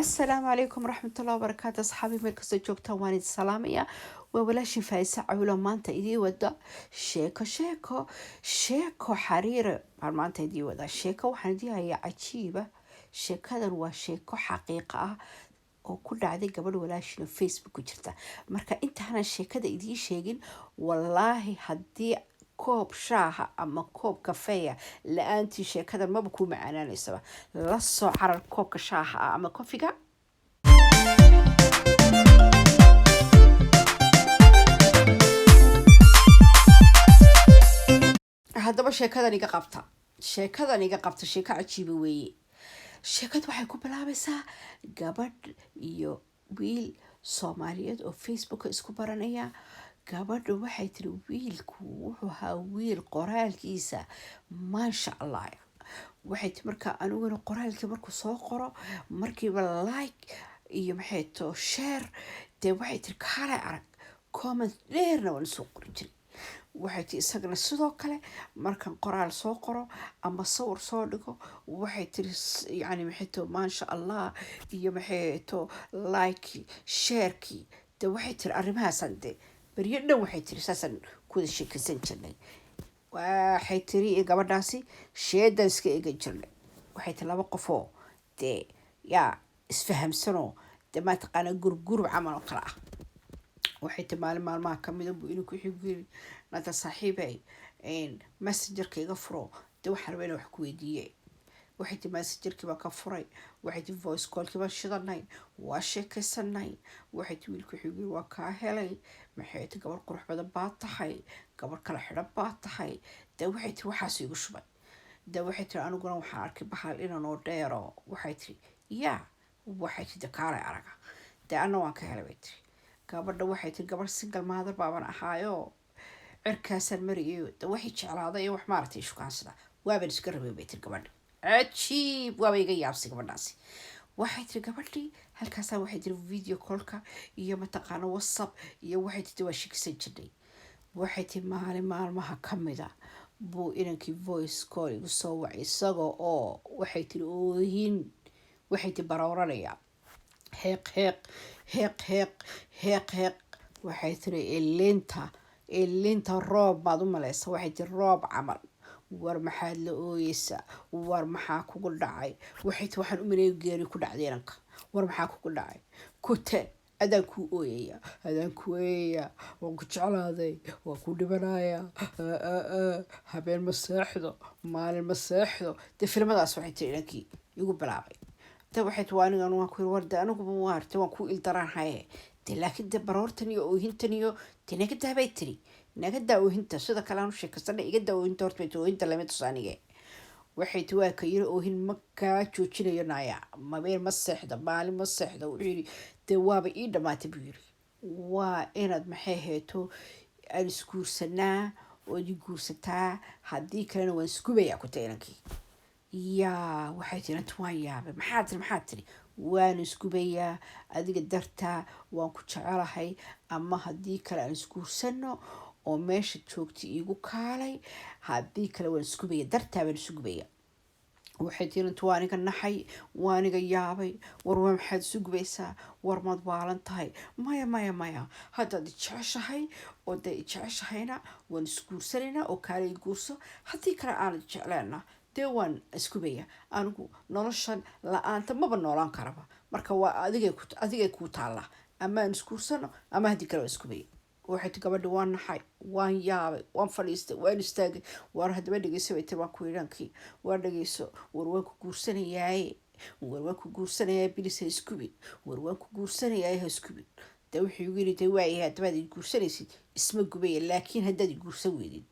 Asalaamu calaykum waraxmatullahi wabarakaatu. Asxaabi, meel kastoo joogtaan waan idin salaamaya. Waa walaashin Faa'isa Cawlo, maanta idii wada sheeko, sheeko, sheeko xariire baan maanta idii wadaa. Sheeko waxaan idii hayaa cajiiba. Sheekadan waa sheeko xaqiiqa ah oo ku dhacday gabadh walaashin oo Facebook ku jirta. Marka intaanan sheekada idiin sheegin, wallaahi haddii koob shaaha ama koob kafeeya la-aantii sheekadan maba kuu macaanaanaysaba. La soo carar koobka shaaha ah ama kofiga. Haddaba sheekadan iga qabta, sheekadan iga qabta, sheeko cajiiba weeye. Sheekadu waxay ku bilaabaysaa gabadh iyo wiil Soomaaliyeed oo Facebooka isku baranaya. Gabadhu waxay tiri wiilku wuxuu ahaa wiil qoraalkiisa maasha Allah. Waxay tiri markaa aniguna qoraalkii markuu soo qoro markiiba like iyo maxay to share. Dee waxay tiri kaalay arag, comment dheerna waan soo qori jiray. Waxay tiri isagana sidoo kale markaan qoraal soo qoro ama sawir soo dhigo, waxay tiri yani maxay to maasha Allah iyo maxay to like, sharekii. Dee waxay tiri arrimahaasaan dee beryo dhan, waxay tiri saasaan kuwada sheekaysan jirnay. Waxay tiri gabadhaasi sheedan iska eegan jirnay. Waxay tiri laba qofoo dee yaa isfahamsanoo dee mataqaana gurgurub camal oo kale ah. Waxay tiri maalin maalmaha kamida buu inuu ku xigiri nata saaxiibay Messengerka iga furo, dee waxaan rabaa inaan wax ku weydiiye. Waxay tiri Messengerkii baan ka furay. Waxay tiri voice callkii baan shidanay, waa sheekaysanay. Waxay tiri wiilku wuxuu yiri waa kaa helay, maxay tiri gabadh qurux badan baa tahay, gabadh kala xidhan baa tahay. Dee waxay tiri waxaas igu shubay. Dee waxay tiri aniguna waxaan arkay bahal inanoo dheero. Waxay tiri yaa, waxay tiri dee kaalay araga, dee anna waan ka helay, bay tiri gabadha. Waxay tiri gabadh single mother baaban ahaayo, cirkaasaan marayo. De waxay jeclaaday iyo wax maaragtay shukaansada waaban iska rabay, bay tiri gabadha. Cajiib, waaba iga yaabsay gabadhaasi. Waxay tiri gabadhii halkaasaa waxay tiri video callka iyo mataqaano WhatsApp iyo waxay tiri waa shekisan jirnay. Waxay tiri maalin maalmaha kamida buu inankii voice call igu soo wacay isaga oo waxay tiri oohin, waxay tiri barooranaya, heeq heeq heeq heeq heeq heeq. Waxay tiri ilinta, ilinta roob baad u malaysa. Waxay tiri roob camal. War maxaad la ooyeysaa? War maxaa kugu dhacay? Waxay tiri waxaan u maleeyay geeri ku dhacday inanka. War maxaa kugu dhacay? Kute adaan kuu ooyaya, adaan ku ooyaya, waan ku jeclaaday, waan ku dhibanayaa, habeen ma seexdo, maalin ma seexdo. Dee filmadaas waxay tiri inankii igu bilaabay. De waxay tiri waa anigan waan ku yiri war de aniguba waarte waan ku ildaranhaye. De laakiin de baroortan iyo oohintan iyo de naga daa, bay tiri, naga daa oohinta. Sida kale aan u sheekaysana, iga daa oohinta horta, bay tiri, oohinta lama tuso anige. Waxay tiri waa ka yiri oohin ma kaa joojinayo naya, mabeen ma seexdo, maalin ma seexdo. Wuxuu yiri dee waaba ii dhamaatay buu yiri, waa inaad maxay heeto aan isguursanaa ood i guursataa, haddii kalena waan isgubayaa ku tay inankii. Yaa, waxay tiri inta waan yaabay. Maxaa tiri? Maxaa tiri? Waan isgubayaa adiga dartaa, waan ku jecelahay, ama haddii kale aan isguursano oo meesha joogta iigu kaalay, haddii kale waan isgubaya, dartaa baan isgubaya. Waxay tiri inta waa aniga naxay, waa aniga yaabay. War waa maxaad isu gubaysaa? War maad waalan tahay? Maya, maya, maya, haddaad ijeceshahay oo dee ijeceshahayna waan isguursanaynaa oo kaale i guurso, haddii kale aanad jecleenna dee waan isgubaya, anigu noloshan la-aanta maba noolaan karaba. Marka waa adigay ku, adigay kuu taallaa, ama aan isguursano ama haddii kale waan isgubaya. Waxay ti gabadhi waan naxay, waan yaabay, waan fadhiistay, waan istaagay. Waar haddaba dhegeyso, bay tiri, waan ku idhankii waar dhegeyso, war waan ku guursanayaaye, war waan ku guursanayaa, please ha iskubin, war waan ku guursanayaaye, ha iskubin. Dee wuxuu igu yiri dee waayahay, haddabaad i guursanaysid isma gubaya, laakiin haddaad i guursan weydid,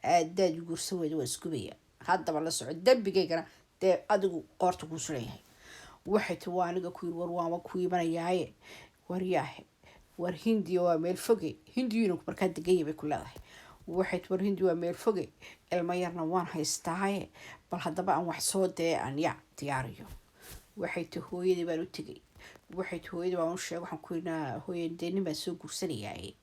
haddaad i guursan weydid waan isgubaya. Haddaba la soco, dembigaygana dee adigu qoorta kuu suran yahay. Waxay ti waa aniga ku yiri war waama ku imanayaaye, war yaahe, war Hindiya waa meel foge. Hindiyuna markaa deganya bay ku leedahay. Waxay ti war Hindi waa meel foge, ilmo yarna waan haystaaye, bal haddaba aan wax soo dee aan ya diyaariyo. Waxay ti hooyadii baan u tegay. Waxay ti hooyadii baan u sheegay. Waxaan ku yidhi hooya, dee nin baan soo guursanayaaye.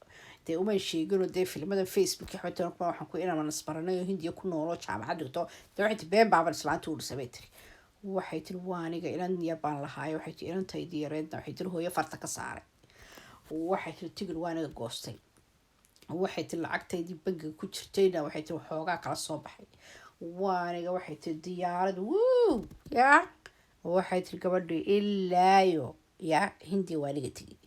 Dee umaan sheeginoo dee filmada Facebook waxaan ku inaan nasbaranay oo Hindiya ku nooloo jaamacad dhigto. Dee waxay ti been baaban islaanta u dhisay, bay tiri. Waxay tiri, waaniga inan yar baan lahaayo. Waxay tiri, inantaydii yareedna, waxay tiri, hooyo farta ka saaray. Waxay tiri, tigid waaniga goostay. Waxay tiri, lacagtaydii bangiga ku jirtayna, waxay tiri, waxoogaa kala soo baxay. Waaniga, waxay tiri, diyaarad wuu ya. Waxay tiri, gabadhii ilaayo ya Hindiya waaniga tegay.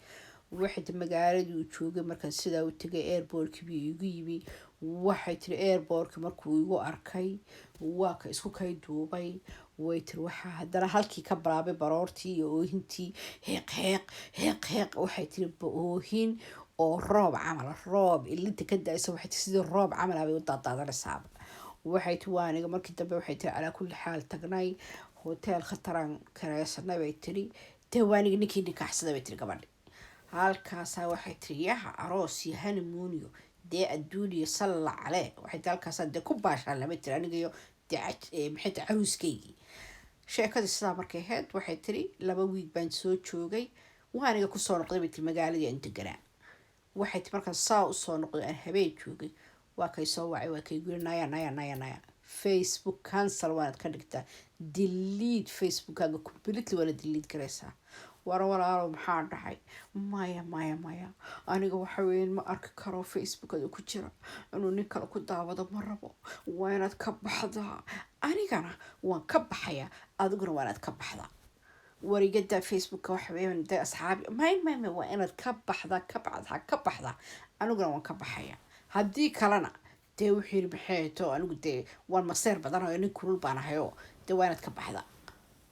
Waxay tiri, magaaladii uu joogay markaan sidaa u tegay, airportkii buu igu yimi. Waxay tiri, airportka markuu igu arkay, waa ka isku kay duubay. Way tiri, waxaa haddana halkii ka bilaabay baroortii iyo oohintii, heeq heeq heeq heeq. Waxay tiri, oohin oo roob camal, roob ilinta ka da-aysa. Waxay tiri, sidii roob camal bay u daadaadanaysaaba. Waxay tiri, waaniga markii dambe, waxay tiri, calaa kulli xaal tagnay hotel khataraan kareysanay. Bay tiri, dee waaniga ninkii nikaaxsaday. Bay tiri, gabadhi halkaasaa, waxay tiri, yaha aroos iyo honeymoon iyo dee adduuniyo salla cale. Waxay tiri, halkaasaa dee ku baashaan lama tiri anigayo dee, maxay tiri, caruuskaygii. Sheekadii sidaa markay ahayd, waxay tiri, 2 wiig baan soo joogay, waaniga kusoo noqday, bay tiri, magaaladii aan deganaa. Waxay tiri, markaan saa usoo noqday, aan habeen joogay, waa kay soo wacay, waa kay guri, naya naya naya naya, Facebook cancel waanaad ka dhigtaa, delete Facebookkaaga completely, waana delete garaysaa. War walaalo, maxaa dhacay? Maya maya maya, aniga waxa weeyaan ma arki karo Facebookada ku jira, inuu nin kale ku daawado ma rabo, waa inaad ka baxdaa. Anigana waan ka baxayaa, adiguna waa inaad ka baxdaa. Warigada Facebooka waxa weeyaan dee asxaabi. May may may, waa inaad ka baxdaa, ka baxdaa, ka baxdaa, aniguna waan ka baxaya. Haddii kalena dee wuxuu yiri, maxay to, anigu dee waan maseer badanayo, nin kulul baan ahayoo, dee waa inaad ka baxdaa.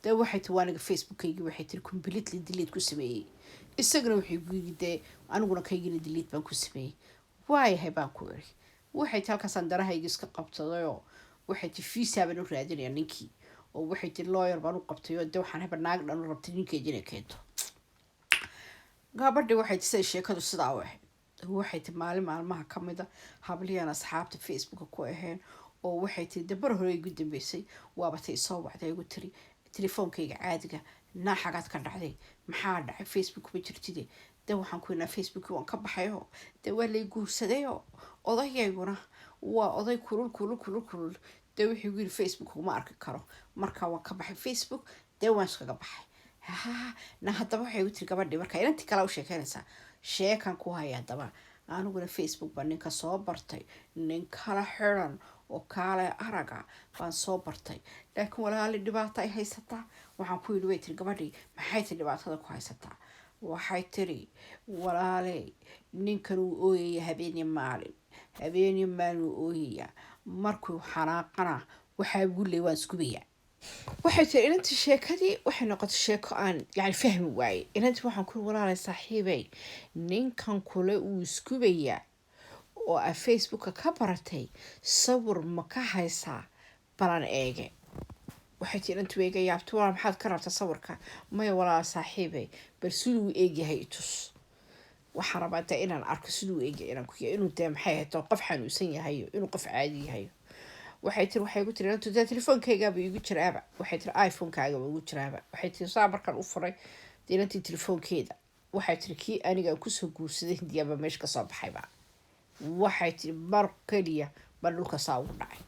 Dee waxay tiri, waaniga Facebookkaygii, waxay tiri, completely delete ku sameeyey. Isagana wuxuu igu yiri, dee aniguna kaygina delete baan ku sameeyey. Waayahay, baan ku iri. Waxay tiri, halkaasaan darahayga iska qabsadayoo, waxay tiri, visa baan u raadinaya ninkii, oo waxay tiri, lawyer baan u qabtay, oo dee waxaan haba naag dhan u rabtay ninkeedi inay keento gabadhi. Waxay tiri, siday sheekadu sidaa u ahayd, waxay tiri, maalin maalmaha ka mid a, habliyan asxaabta Facebooka ku ahayn, oo waxay tiri, de bar hore igu dambeysay, waaba tay soo wacday, igu tiri telefoonkayga caadiga, naa xagaad ka dhacday? Maxaa dhacay? Facebook ma jirtide. De waxaan ku inaa Facebook waan ka baxayoo, dee waa lay guursadayoo, odayayguna waa oday kulul kulul kulul kulul. Dee wuxuu igu yiri, Facebook uma arki karo, marka waan ka baxay Facebook, dee waan iskaga baxay. Ha na haddaba, waxay igu tiri gabadhii, marka inantii kale u sheekeynaysaa, sheekan ku haya. Haddaba aniguna Facebook baa ninka soo bartay, nin kala xiran oo kaale araga baan soo bartay, laakiin walaali dhibaato ay haysataa. Waxaan ku yidhi, way tiri gabadhii, maxay tiri dhibaatada ku haysataa? Waxay tiri, walaale, ninkan uu ooyaya habeeniyo maalin, habeeniyo maalin uu ooyaya, markuu xanaaqana waxaa igu leey waan iskubayaa. Waxay tiri inantii, sheekadii waxay noqotay sheeko aan yani fahmi waayey. Inantii waxaan ku, walaalay saaxiibay, ninkan kule uu iskubayaa oo aa Facebooka ka baratay, sawir ma ka haysaa? Balan eege. Waxay tii inantu eega yaabta, walaal, maxaad ka rabtaa sawirka? Maya walaal saaxiibay, bal siduu eegyahay itus, waxaan rabaa dee inaan arko siduu eegyahay, inaan ku inuu dee, maxay hayto, qof xanuunsan yahayo, inuu qof caadi yahayo. Waxay tiri, waxay igu tiri inantu, dee telefoonkaygaba igu jiraaba. Waxay tiri, iPhone-kaagaba igu jiraaba. Waxay tiri, saa markaan u furay dee inantii telefoonkeeda, waxay tiri, kii aniga aan kusoo guursaday Hindiyaaba meesha kasoo baxayba. Waxay tiri, mar keliya baa dhulka saa ugu dhacay.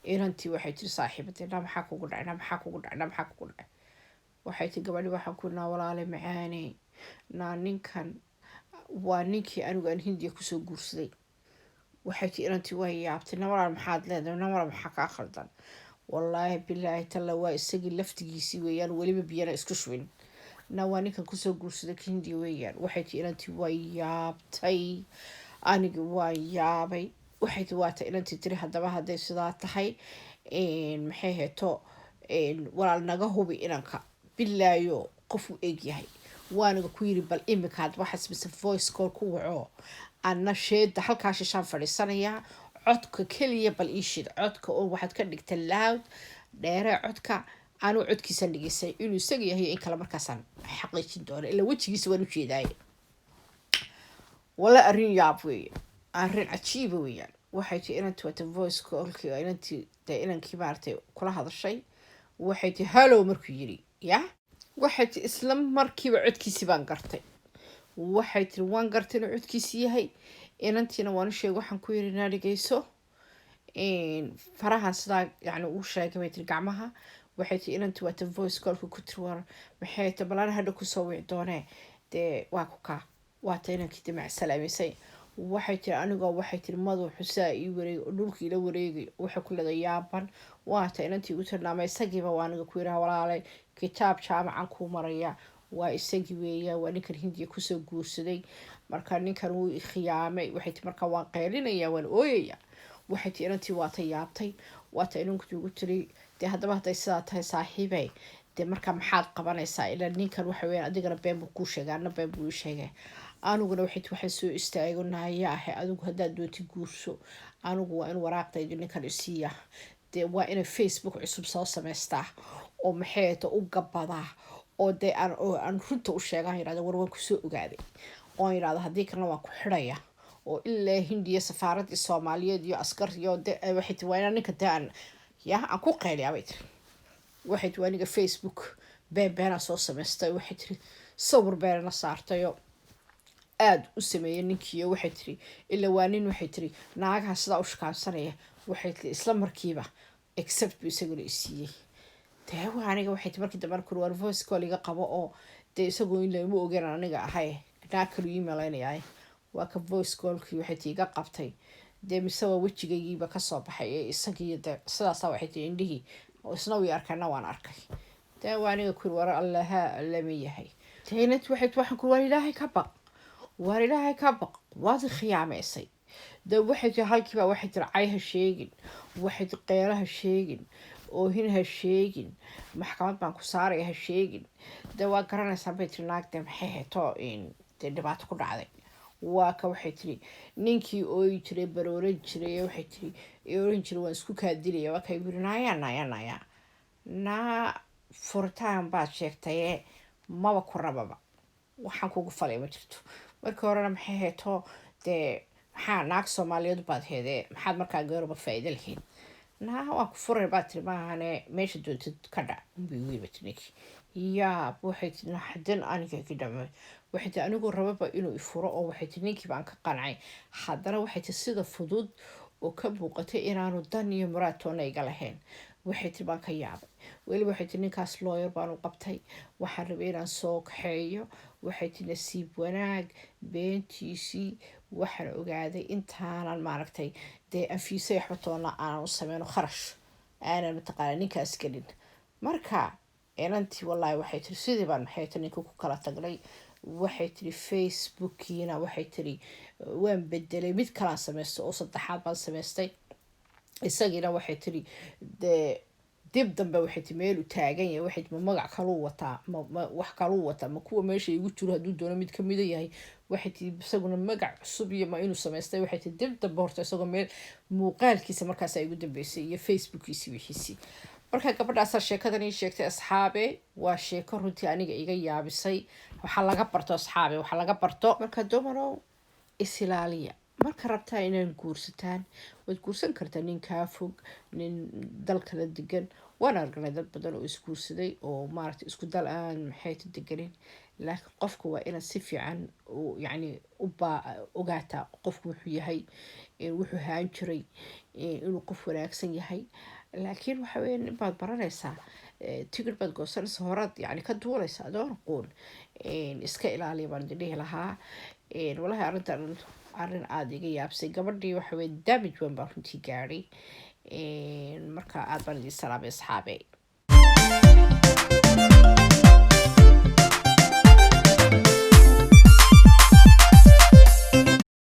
Inantii waxay tiri, saaxiibadee, na maxaa kugu dhacay? Na maxaa kugu dhacay? Na maxaa kugu dhacay? Waxay tiri gabadhi, waxaan ku naa, walaale macaane, naa ninkan waa ninkii anigu aan Hindiya kusoo guursaday. Waxay tiri inantii waa yaabtay, na walaal, maxaad leedahay? Na walaal, maxaa kaa khaldan? Wallaahi bilaahi talla, waa isagii laftigiisii weeyaan, weliba biyana isku shubin, na waa ninkan kusoo guursaday Hindiya weeyaan. Waxay tiri inantii waa yaabtay, anigi waa yaabay. Waxay tiri, waata inantii tiri, haddaba hadday sidaa tahay, maxay heeto, walaal, naga hubi inanka bilaayo qofuu eeg yahay. Waaniga ku yiri, bal imika had waxaas mise voice call ku waco, anna sheeda halkaa shishaan fadhiisanayaa, codka keliya bal ii shid, codka oo waxaad ka dhigta loud dheeree codka, anuu codkiisaan dhegeysay inuu isaga yahay in kale markaasaan xaqiijin doona, ilaa wejigiisa waan ujeedaaye. Wala arrin yaab weeye, arrin cajiiba weeyaan. Waxay tii inanti wata voice callkii, inantii dee inankii maaragtay kula hadashay. Waxay tii, hello markuu yiri ya, waxay tii, isla markiiba codkiisii baan gartay. Waxay tiri, waan gartay inuu codkiisi yahay. Inantiina waan u sheegay, waxaan ku yiri, naa dhegeyso, farahan sidaa yani uu sheegay. Bay tiri, gacmaha. Waxay tiri, Waxay tii inanti waata voice callka ku tiri, "War maxay ta balaan hadha kusoo wici doonee?" Dee waa ku kaa waata inankii damac salaamisay. Waxay tiri anigoo, waxay tiri, madaxu saa ii wareegay oo dhulka ila wareegay, waxay ku leedahay yaaban. Waata inantii igu tirnaama isagiiba waa aniga ku yiraha, "Walaalay, kitaab jaamacan kuu maraya, waa isagii weeya, waa ninkan Hindiya kusoo guursaday. Marka ninkan wuu ikhiyaamay." Waxay tii marka waan qeylinaya, waan ooyaya. Waxay tii inantii waata yaabtay. Waata inanku igu tiri, "Dee haddaba hadday sidaa tahay, saaxiibey, dee marka maxaad qabanaysaa? Ilaa ninkan waxa weeyaan adigana been buu kuu sheegay, anna been buu ii sheegay." Aniguna waxay tii waxaan soo istaago, "Naaya ahay, adigu haddaad doonti guurso, anigu waa in waraaqdaydu ninkan isiiya. Dee waa inay Facebook cusub soo samaystaa oo maxay ta u gabadaa oo dee aan oo aan runta u sheegaan, yidhahda war waan kusoo ogaaday, oon yidhahda haddii kalena waan ku xidhaya oo ilaa Hindiya safaaradii Soomaaliyeed iyo askar iyo de." Waxay tii waa inaan ninka dee aan ya aan ku qayliyaa, bay tiri. Waxay tiri aniga Facebook been beenaa soo samaystay. Waxay tiri sawir beenana saartayo aada u sameeyay ninkiiyo. Waxay tiri ilaa waa nin, waxay tiri, naagaha sidaa u shukaansanaya. Waxay tiri isla markiiba accept buu isaguna isiiyey. Dee waa aniga, waxay tiri, markii dambe kuri, "War voice call iga qabo," oo dee isagu in lama ogeyn aniga ahay, naag kalu ii malaynayaa. Waa ka voice callkii, waxay tii, iga qabtay. Dee mise waa wejigaygiiba kasoo baxay ee isagii. De sidaasaa, waxay tii, indhihii oo isna wii arkayna waan arkay. Dee waa aniga kuri, "War Allaha lama yahay." Deynat waxay waxaan kuri, "Waar Ilaahay ka baq, waar Ilaahay ka baq, waad khiyaamaysay." Dee waxay tiri halkiiba, waxay tiri, cay ha sheegin, waxay tiri, qeelo ha sheegin, oohin ha sheegin, maxkamad baan ku saaraya ha sheegin. Dee waa garanaysaa, bay tiri, naagde maxay heto dee dhibaato ku dhacday. Waa ka, waxay tiri, ninkii ooyi jiray, barooran jiray, waxay tiri, oran jiray waan isku kaadilaya, waa kay yiri, "Naaya, naaya, naaya, naa furitaan baad sheegtaye, maba ku rababa, waxaan kugu falay ma jirto. Markii horena maxay heeto dee maxaa naag Soomaaliyeed baad heedee, maxaad markaa geeruba faa'iido lahayd? Naa waan ku furay baad tiri, maahane meesha doontid ka dhac," unbay igu yiri ninkii. Yaab, waxay tiri, naxdin aniga ka dhamay. Waxay tiri anigoo rababa inuu ifuro oo, waxay tiri, ninkii baan ka qancay, haddana, waxay tiri, sida fudud oo ka muuqatay inaanu dan iyo muraad toona iga lahayn, waxay tiri, baan ka yaabay. Weliba, waxay tiri, ninkaas lawyer baan u qabtay, waxaan rabay inaan soo kaxeeyo. Waxay tiri nasiib wanaag beentiisii waxaan ogaaday intaanan maaragtay dee anfiisay waxba toona aanan u sameyno, kharash aanan mataqaana ninkaas gelin. Marka inantii wallaahi, waxay tiri, sidii baan, maxay tiri, ninka ku kala tagnay. Waxay tiri Facebookiina, waxay tiri, waan bedelay, mid kalaan samaystay oo saddexaad baan samaystay. Isagiina, waxay tiri, dee dib dambe, waxay tiri, meel u taagan yahay, waxay tiri, ma magac kaluu wataa, ma wax kaluu wataa, ma kuwa meesha igu jiro hadduu doono mid kamida yahay. Waxay tiri isaguna magac cusub iyo ma inuu samaystay. Waxay tiri dib dambe horta isagoo meel muuqaalkiisa markaasa igu dambeysay iyo Facebookiisi wixiisii. Marka gabadhaasaa sheekadan ii sheegtay, asxaabe. Waa sheeko runtii aniga iga yaabisay. Waxaa laga barto, asxaabe, waxaa laga barto. Marka dumarow, isilaaliya. Marka rabtaa inaan guursataan, waad guursan kartaa nin kaa fog, nin dal kala degan. Waan aragnay dad badan oo isguursaday oo maaragtay isku dal aan maxay ta deganin, laakiin qofka waa inaad si fiican yacni u baa ogaataa qofku wuxuu yahay, wuxuu haan jiray, inuu qof wanaagsan yahay. Laakiin waxa weya nin baad baranaysaa, tigidh baad goosanaysaa, horaad yani ka duulaysa adoon aqoon. Iska ilaaliya baan idin dhihi lahaa. Walahi arrintan arrin aada iga yaabsay. Gabadhii waxa weye damage weyn baa runtii gaadhay. Marka aad baan idin salaamay, asxaabe.